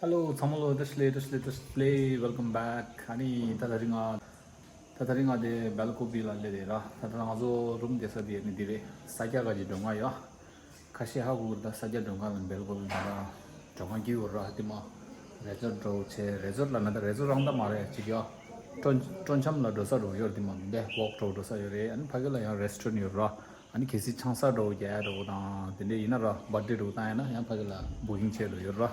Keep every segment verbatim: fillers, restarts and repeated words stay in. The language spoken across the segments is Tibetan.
Hello ཚང་མ་ལོ། བཀྲ་ཤིས་བདེ་ལེགས། བཀྲ་ཤིས་བདེ་ལེགས། བཀྲ་ཤིས་བདེ་ལེགས། Welcome back. ཨ་ནི་ད་ད་རིང་ང་ད་ད་རིང་ང་དེ་སྦེལ་ཀོབ་ལ་སླེབས་དེ་ར། ད་ད་ང་ཚོ་རུམ་བསྡད་ས་དེ་ནི་འདི་རེད། ས་སྐྱ་ག་ཅིག་འགྲོ་ང་ཡོད། ཁ་ཤས་ཧ་གོ་གི་རེད། ད་ས་སྐྱ་མགྲོན་ཁང་ལ་སྦེལ་ཀོབ་ལ་ད་མགྲོན་ཁང་བརྒྱུད་ཡོད་ར། དེ་མ་རེ་ཛོར་འགྲོ་བྱས། རེ་ཛོར་ལ་ན་ད་རེ་ཛོར་རང་ད་མ་རེད་ཅིག་ཡ། སྤྲོ་སྤྲོ་འཆམ་ལ་འགྲོ་ས་རུ་ཡོད། དེ་མ་འདི་ཝོག་འགྲོ་འགྲོ་ས་ཡོད་རེད། ཨ་ནི་ཕ་གི་ལ་ཡང་རེ་སི་ཊོ་རན་ཊི་ཡོད་ར། ཨ་ནི་གལ་སྲིད་ཆང་ས་འགྲོ་རྒྱག་ཡ་འགྲོ་དང་དེ་འདྲ་ཡིན་ན་ར། བར་ཐི་ཌེ་འགྲོ་བཏང་ཡ་ན་ཡང་ཕ་གི་ལ་བུ་ཀིང་བྱས་འགྲོ་ཡོད་ར།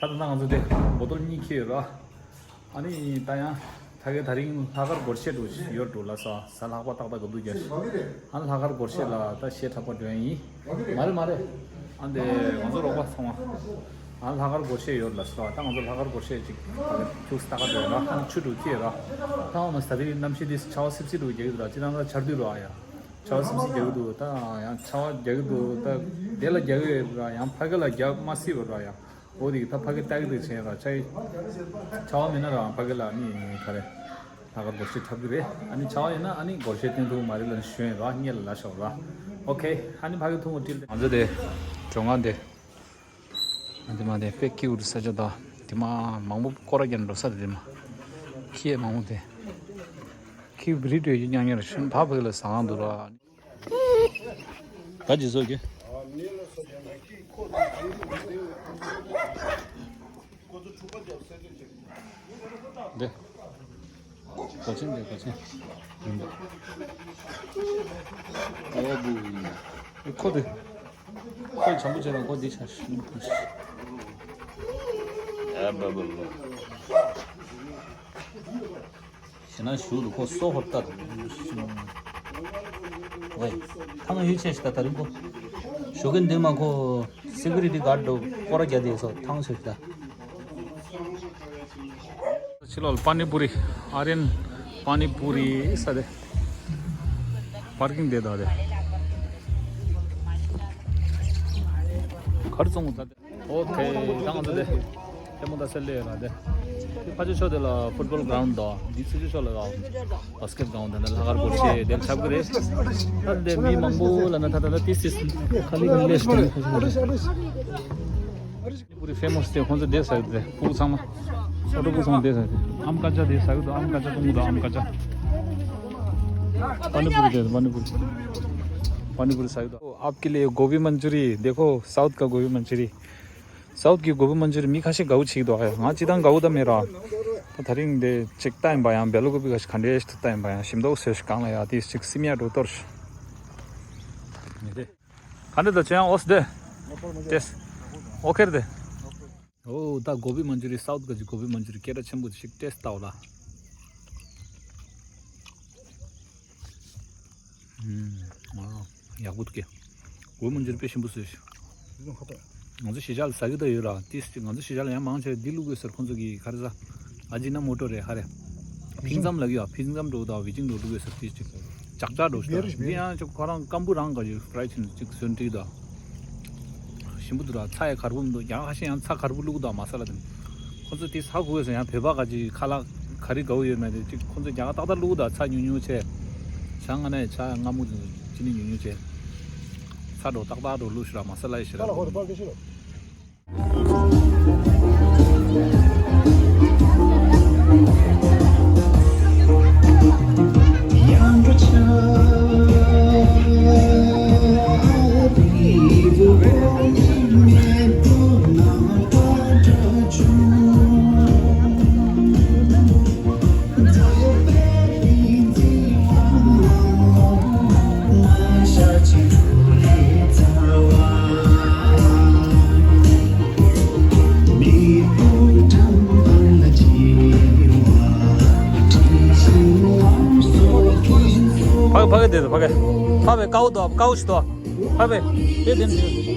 ད་ད་ང་ཚོ་དེ་བོ་ཏོལ་གཉིས་ཁྱེར་ཡོད་ར། ཨ་ནི་ད་ཡང་ད་གའི་ད་རིང་ལྷག་དཀར་སྒོར་གཞས་འགྲོ་ཡོད་འགྲོ་ལ་ས་ས་ལྷག་པ་ཏག་ཏག་ག་འདུག་རྒྱ་ཞིག་ཨ་ལྷག་དཀར་སྒོར་གཞས་ལ་ད་གཞས་འཁྲབ་པ་འགྲོ་ཡ་ཡིན། མ་རེད་མ་རེད། ཨ་འདི་ང་ཚོ་རོགས་པ་ཚང་མ་ཨ་ལྷག་དཀར་སྒོར་གཞས་ཡོད་ལ་ས། ད་ང་ཚོ་ལྷག་དཀར་སྒོར་གཞས་ཅིག་ད་གའི་ཁྱུག་ས་ཏག་ཏག་འགྲོ་ཡ་ར། ཨ་ནི་ཆུ་འགྲོ་ཁྱེར་ཡོད་ར། ད་འོ་མ་ས་དེ་རིང་གནམ་གཤིས་དེ་ཆར་པ་སིབ་སིབ་འགྲོ་རྒྱག་གི་འདུག་ར། ཅི་ད་ད་ཆར་དུས་ར་ཡ། ཆར་པ་སིབ་སིབ་རྒྱག་གི་འདུག་ད་ཡང་ཆར་པ་རྒྱག་གི་འདུག་ད་དེ་ལ་རྒྱག་གི་ཡོད་ར། ཡང་ཕ་གི་ལ་རྒྱག་མ་སྲིད་པ་ར་ཡ། འོ་དེ་གི་ད་ཕ་གི་ལྟ་གི་འདུག་བྱས་ར། ཆར་ཆར་པ་མེད་ན་ར་ཕ་གི་ལ་ནི་ག་རེ་ལྷག་དཀར་སྒོར་གཞས་འཁྲབ་གི་རེད། ཨ་ནི་ཆར་པ་ཡོད་ན་ཨ་ནི་སྒོར་གཞས་བཏོན་ཐུབ་མ་རེད་ལ་ནི་ཞུ་ཡིན་ར། སྔོན་ལ་ལ་ཤོག་ར། ཨོ་ཁེ། ཨ་ནི་ཕ་གི་ཐུང་བ་ཏིལ་ང་ཚོ་དེ་གྲོང་ཁ་དེ། ཨ་དེ་མ་དེ་དཔེ་ཁྱིའུ་རི་ས་ཆ་ད། དེ་མ་མང་པོ་སྐོར་ར་རྒྱག་འགྲོ་ས་རེད། དེ་མ་ཁྱི་མང་པོ་དེ། ཁྱི་བི་རི་ཏོ་ཡོད་ཀྱི་ཉག་ཉག་རེད། ཤིན་ཐག་པ་གི་ལ་ཟ་ཁང་འདུག་ར། ད་ཇི་བཟོ་གི། འདི། གོ་ཆེན་འདི་གོ་ཆེན། འདི། ཨོ་བུ། ཁོ་འདི། ཁོ་བྱམས་པོ་བྱས་ན་ཁོ་འདི་ཆ། ཨ་བ་བ་བ། ཞེ་ན་ཞུ་རུ་ཁོ་སོ་ཧོར་ལྟ་རུ། ཝེ། ཐང་ཡུལ་ཆེ་ཞིག་ད་ད་རིང་ཁོ། ཞུ་གིན་འདི་མ་ཁོ། སི་ཀུ་རི་ཊི་གཱཌ་འགྲོ་སྐོར་ར་རྒྱག་དེ་སོ་ཐང་ཆེ་ཞིག་ད། ཕྱི་ལོགས་ལ་པ་ནི་པུ་རི། ཨ་རིན་པ་ནི་པུ་རི་ས་དེ། པར་ཀིང་དེ་དང་དེ། གར་བཙོང་ད་དེ། ཨོ་ཁེ། ད་ང་ཚོ་དེ། ཐལ་མོ་ད་སེ་ལེ་ལ་དེ། དེ་ཕ་ཆོས་ཕྱོགས་དེ་ལ་ཕུཊ་བོལ་གྷ་རོན་ཌི་དང་། དེ་ཚེ་ཆོས་ཕྱོགས་ལ་ལ་བྷ་སི་ཀེཊ་གྷ་རོན་ཌི་དང་། ད་ལྷག་དཀར་སྒོར་གཞས་དེ་འཁྲབ་གི་རེད། ད་དེ་མི་མང་པོ་ལ་ན་ད་ད་ད་ཏིས་ཏིས་ཁ་ལི་གི་ལེ་ཤི་དེ། པུ་རི་ཕེ་མོ་སི་དེ་ཁོང་ཚོ་དེ་ཟ་གི་རེད། ཕྲུ་གུ་ཚང་མ། ཨོ་ཕྲུ་གུ་ཚང་མ་དེ་ཟ་གི་རེད། ཨམ་ཀ་ཅ་དེ་ཟ་གི་འདུག་ཨམ་ཀ་ཅ་ཀུང་གི་འདུག་ཨམ་ཀ་ཅ། པ་ནི་པུ་རི་དེ། པ་ནི་པུ་རི། པ་ནི་པུ་རི་ཟ་གི་འདུག आपके लिए गोभी मंचूरी देखो, साउथ का गोभी मंचूरी। साउथ की गोभी मंचूरी མི་ཁ་ཤས་དགའ་བོ་བྱེད་ཀྱི་འདུག་ཨ་ཡ། ང་ཅི་ད་དགའ་བོ་ད་མེད་ར། ད་ད་རིང་དེ་ཅིག་ལྟ་ཡིན་པ་ཡང་། སྦེལ་ཀོབ་པི་ཁ་ཤས་ག་འདྲས་ཞིག་ལྟ་ཡིན་པ་ཡང་། ཞིམ་མདོག་བཟོས་ཤིག་གང་ལ་ཡ། དེ་ཅིག་སིམ་ཡ་འགྲོ་གཏོར་ཤིག་མི་དེ། ག་འདྲ་ད་ཅི་ཡང་ཨོས་དེ། ཏེས། ཨོ་ཁེར་དེ། ཨོ་ད་གོ་བི་མན་ཇུ་རི། སའུཐ་ག་ཅི་གོ་བི་མན་ཇུ་རི་སྐད་གྲགས་ཆེན་པོ་ཞིག་ཏེས་ལྟ་འོ་ལ། ཨུམ། ཨོ། ཡག་པོ་འདུག་གེ། གོ་བི་མན་ཇུ་རི་དཔེ་ཞིམ་པོ་བཟོས་ཤག་ང་ཚོ་གཞིས་ཆགས་ལ་ཟ་གི་ད་ཡོད་ར། ཏིས་ཅིག་ང་ཚོ་གཞིས་ཆགས་ལ་ཡང་མང་ཆེ་འདི་བླུག་དགོས་ཟེར། ཁོང་ཚོ་གི་ག་རེ་ཟ། ཨ་ཇི་ན་མོ་ཊོ་རེད་ཧ་རེ། ཕིང་ཙམ་ལབ་ཀྱི་ཡོད། ཕིང་ཙམ་འགྲོ་དང་བི་ཅིང་འགྲོ་བླུག་དགོས་ཟེར། ཏིས་ཅིག་ཇག་ཇག་འགྲོ་ཤི་ད། འདི་ཡང་ཅིག་ཁོ་རང་སྐམ་པོ་རང་ག་ཡོད། ཕ་རའི་ཆུན་ཅིག་སོན་ཏྲིག་ད། ཞིམ་པོ་འདུག་ར། ཚྭ་ཡང་གར་པོ་མི་འདུག་ཡང་ཁ་ཤས་ཡང་ཚྭ་གར་པོ་བླུག་འདུག་མ་ས་ལ་དེ། ཁོ་ཚོ་དེ་ཟ་དགོས་ཟེར། ཡང་བོད་པ་ག་ཅིག་ཁ་ལག་ག་རེ་དགའ་བོ་ཡོད་མེད་དེ་ཅིག་ཁོ་ཚོ་རྒྱ་གར་ཏག་ཏག་བླུག་འདུག་ཚྭ་ཉུང་ཉུང་བྱས། ཇ་ང་ནས་ཇ་མངར་མོ་དེ་ཚོ་ཅི་ནས་ཉུང་ཉུང་བྱས། ཚྭ་འགྲོ་ཏག་ཏག་འགྲོ་བླུག་ཤི་ར་མ་ས་ལ་ཡི་ཤི་ར། ཕ་གི་ཕ་གི་དེ་ཕ་གི་ཕ་བའི་ཀའུ་དོ་ཀའུ་ཤི་དོ། ཕ་བེ། དེ་དེ་འདྲ།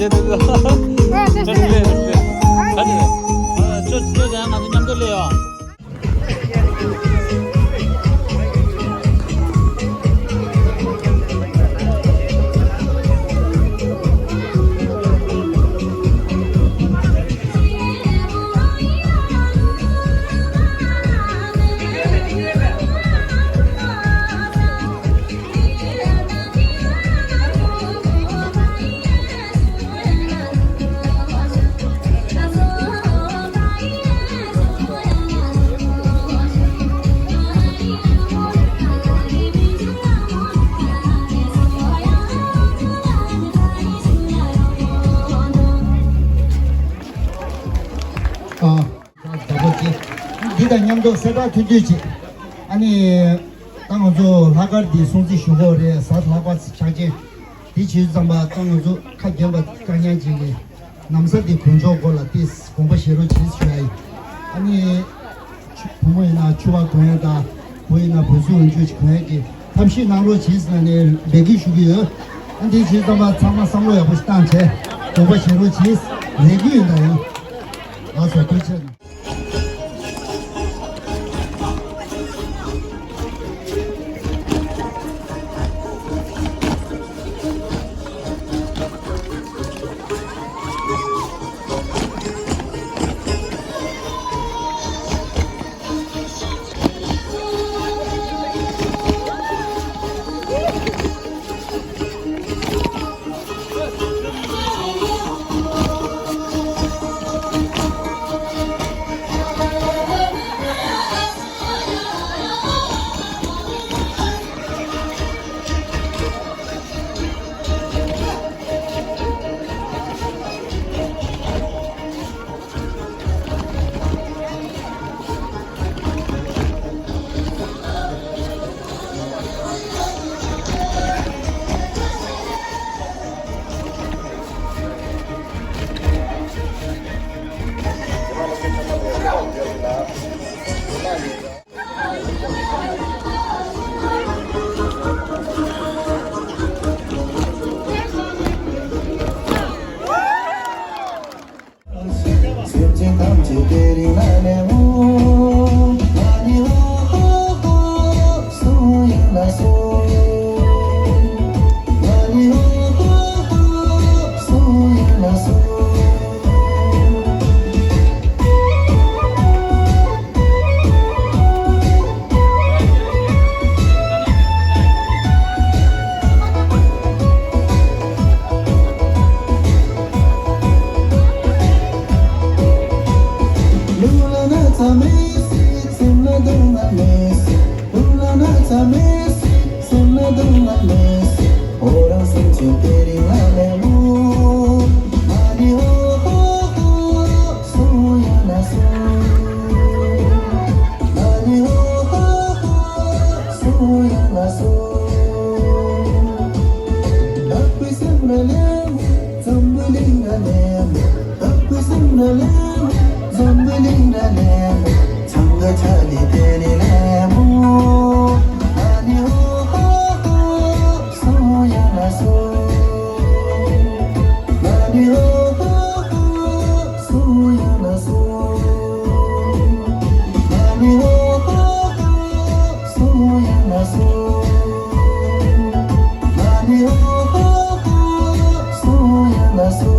ཨ་ཅོ་ཅོ་ཅོ་ཅོ་ཡང་ང་ཚོ་མཉམ་དུ་སླེབས་ཡོང་། ཨ། བདག་པོ་སྐྱེ། འདི་དང་མཉམ་དུ་གསལ་བསྒྲགས་ཐུང་ཐུང་ཅིག་ཨ་ནི། ད་ང་ཚོ་ལྷག་དཀར་འདི་སྲུང་བརྩི་ཞུ་དགོས་རེད། གཟའ་ལྷག་པ་ཕྱག་ཆེན། འདི་བྱས་ཙམ་པ་ད་ང་ཚོ་ཁ་རྒྱན་པ་དཀའ་ཉག་ཅིག་གིས་ན་བཟའ་འདི་གོན་ཆོག་སྐོར་ལ་ཏིས་དགོངས་པ་བཞེས་རོགས་བྱེད་ཞུ་ཡ་ཡིན། ཨ་ནི། བུ་མོ་ཡིན་ན་ཕྱུ་པ་གོན་ཡ་དང་བུ་ཡིན་ན་བོད་ཟས་འོན་ཆོས་ཅིག་གོན་ཡ་གི་ཐབས་ཤེས་གནང་རོགས་བྱེད་ཟེར་ནས་འབོད་སྐུལ་ཞུ་གི་ཡོད། ཨ་འདི་བྱས་ཙམ་པ་ཚང་མ་བསམ་བློ་ཡག་པོ་ཞིག་བཏང་བྱས་དགོངས་པ་བཞེས་རོགས་བྱེད། ལས་འགུལ་ཡིན་ད་ཡང་། ལགས་སོ་ཐུགས་རྗེ་ཆེ། སེམས་ཅན་ཐམས་ཅད་དེ་རིང་ལ་ལེན་མོ། ང་ནི་ཧོ་ཧོ་ཧོ། སུ་ཡིན་ལ་སུ། ང་ནི་ཧོ་ཧོ་ཧོ། སུ་ཡིན་ལ་སུ། སུ་ཡིན་ལ་སུ། ང་ནི་ཧོ་ཧོ་ཧོ། སུ་ཡིན་ལ་སུ། བདག་པོའི་སེམས་ལ་ལེན། འཛམ་བུ་གླིང་ལ་ལེན། བདག་པོའི་སེམས་ལ་ལེན། འཛམ་བུ་གླིང་ལ་ལེན། ཚང་ག་ཆ་ལི་དེ་ནི་ལེན་མོ། ང་ནི་ཧོ་ཧོ་ཧོ། སུ་ཡིན་ལ་སུ། ང་ནི་ཧོ་ཧོ་ཧོ། སུ་ཡིན་ལ་སུ། ང་ནི་ཧོ་ཧོ་ཧོ། སུ་ཡིན་ལ་སུ། ང་ནི་ཧོ་ཧོ་ཧོ། སུ་ཡིན་ལ་སུ།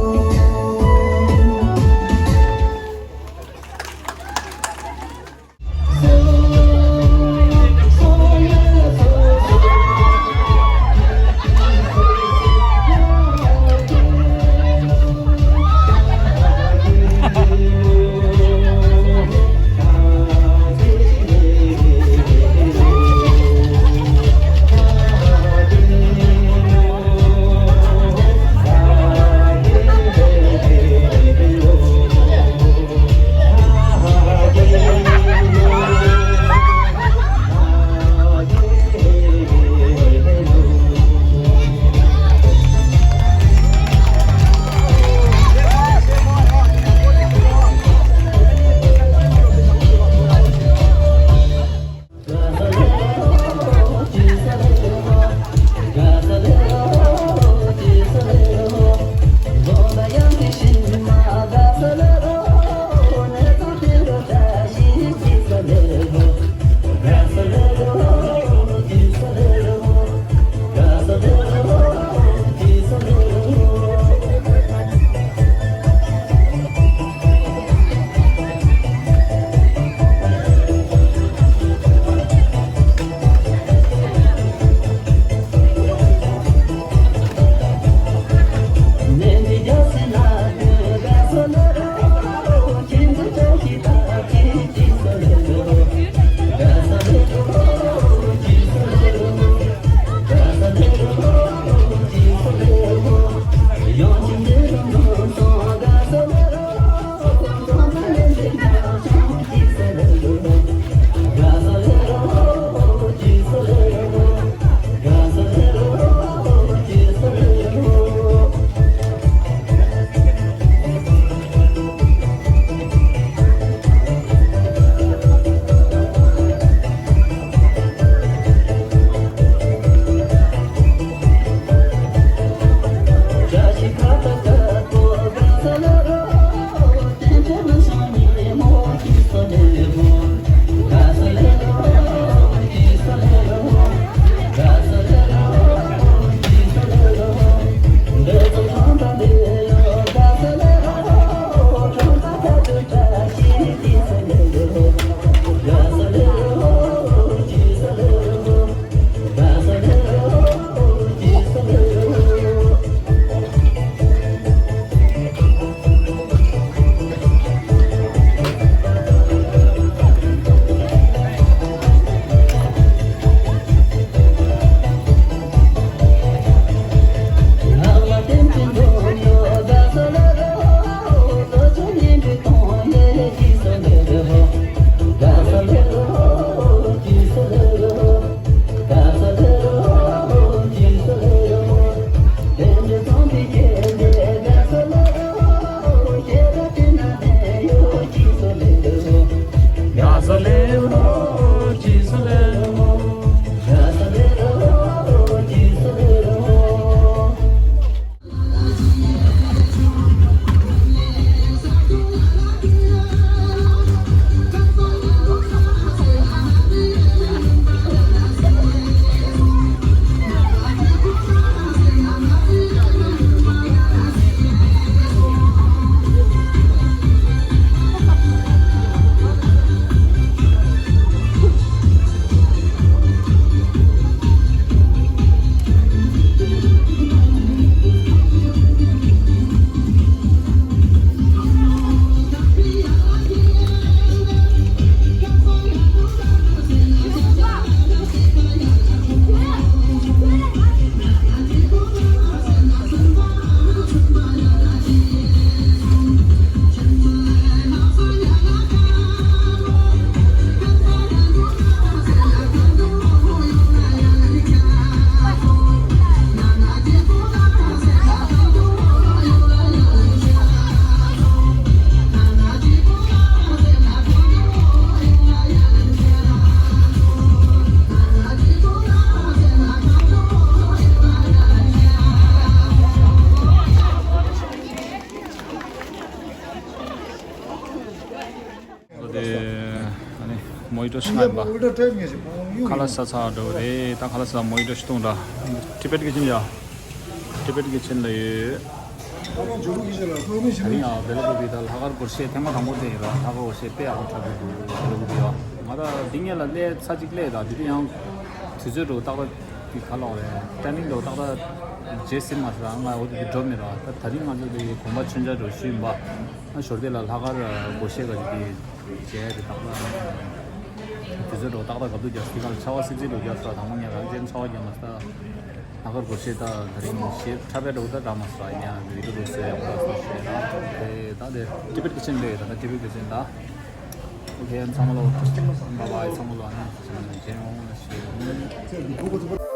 དེ་ཨ་ནི་མོ་ཧི་ཊོ་ཞིག་ང་ཡིན་པ། ཁ་ལག་ཟ་ཚར་འགྲོ་རེད། ད་ཁ་ལག་ཟ་མོ་ཧི་ཊོ་ཞིག་བཏུང་ར། ཊི་བེཊ་ཀི་ཆེན་ཡ། ཊི་བེཊ་ཀི་ཆེན་ལ་ཡོད། ད་རིང་ཡང་བེ་ལ་ཀུ་པི་ད་ལྷག་དཀར་སྒོར་གཞས་ཐེངས་མ་དང་པོ་དེ་ཡིན་ར། ལྷག་དཀར་སྒོར་གཞས་དཔེ་ཡག་པོ་འཁྲབ་ཀྱི་འདུག་བེ་ལ་ཀུ་པི་ཡ། ང་ད་འདི་ངེད་ལ་སླེབས་ཚར་གཅིག་སླེབས། ད་དེ་དུས་ཡང་དུས་ཚོད་འགྲོ་ཏག་ཏག་གི་ཁ་ལོག་རེད། ཊའི་མིང་འགྲོ་ཏག་ཏག་རྗེས་ཟིན་མ་སོང་ར། ང་འོ་དེ་འགྲོ་མེད་ར། ད་ད་རིང་ང་ཚོ་དེ་དགོན་པ་མཆོད་མཇལ་འགྲོ་ཞུས་ཡིན་པ། ང་ཞོར་དེ་ལ་ལྷག་དཀར་སྒོར་གཞས་ག་ཅིག་དེ་མཇལ་དེ་ཏག་ཏག་དུས་ཚོད་འགྲོ་ཏག་ཏག་གབ་ཏུ་རྒྱག་དེ་ག་ལ་ཆར་པ་སིབ་སིབ་འགྲོ་རྒྱག་སོང་ར། དང་པོ་ངས་རང་བཙན་ཆར་པ་རྒྱག་མ་སོང་། ལྷག་དཀར་སྒོར་གཞས་ད་ད་རིང་གཞས་འཁྲབ་པའི་འགྲོ་ད་འདྲ་མ་སོང་ར། ཡིན་ཡང་བི་ཌིའོ་འདྲ་བཟོས་ཡག་པོ་འདྲ་སོང་ཞེས་ན། དེ་ད་དེ་ཊི་བེཊ་ཀི་ཆེན་ལས་ད་ད་ཊི་བེཊ་ཀི་ཆེན་ད། ཨོ་ཁེ། ཚང་མ་ལོ། བཱའི་བཱའི། ཚང་མ་ལོ། ཨ་ནི་མཇལ་ཡོང་ཞེས།